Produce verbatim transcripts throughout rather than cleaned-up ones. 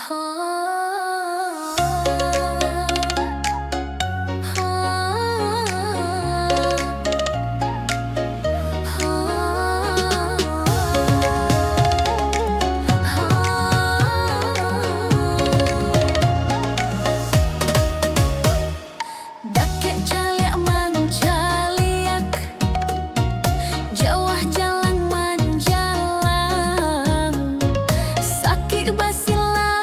Dakek caliak mancaliak, jauah jalang manjalang, sakik basilah,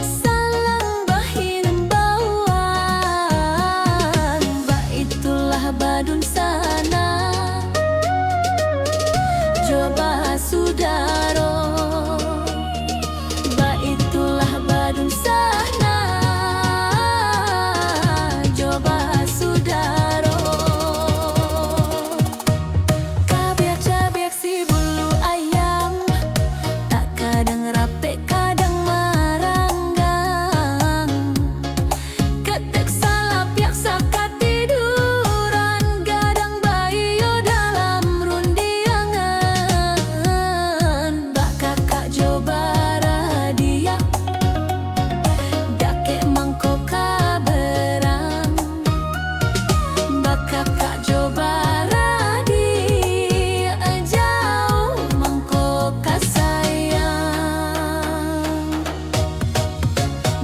salang bahimbauan, baitulah badunsana jo basudaro. Baitulah badunsana jo basudaro. Kabiak-cabiak si bulu ayam, takadang rapek, kadang maranggang. Ketek salapiak sakatiduran, gadang baiyo dalam rundiangan. Bakakak jo baradiak, dakek mangko ka berang. Bakakak jo baradiak, jauah mangko ka sayang.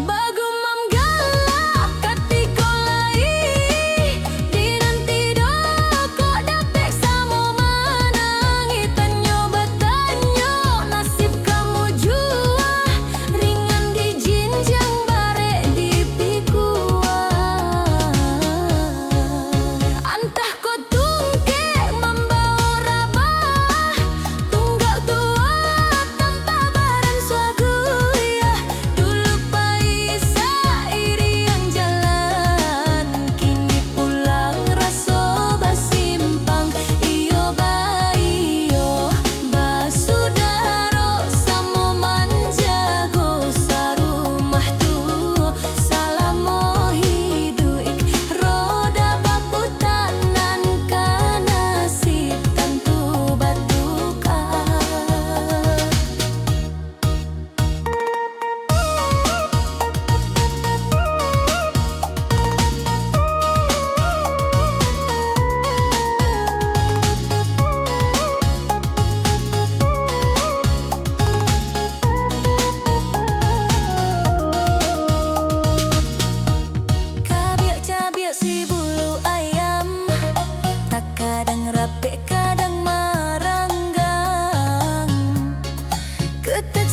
Bagumam galak katiko lai, dinanti doh kok dapek samo manang. Tanyo batanyo, nasib kamu jua, ringan dijinjiang, barek dipikua. Antah ko tungkek mambao rabah, tunggak tuo tanpa baran suagu, iyo. Dulu pai sairiang jalan, kini pulang raso basimpang. Iyo baiyo basudaro, samo manjago sarumah tuo. Salamo hiduik roda baputa, nan ka nasib tantu batuka. Kabiak-cabiak si bulu ayam, takadang rapek, kadang maranggang. Ketek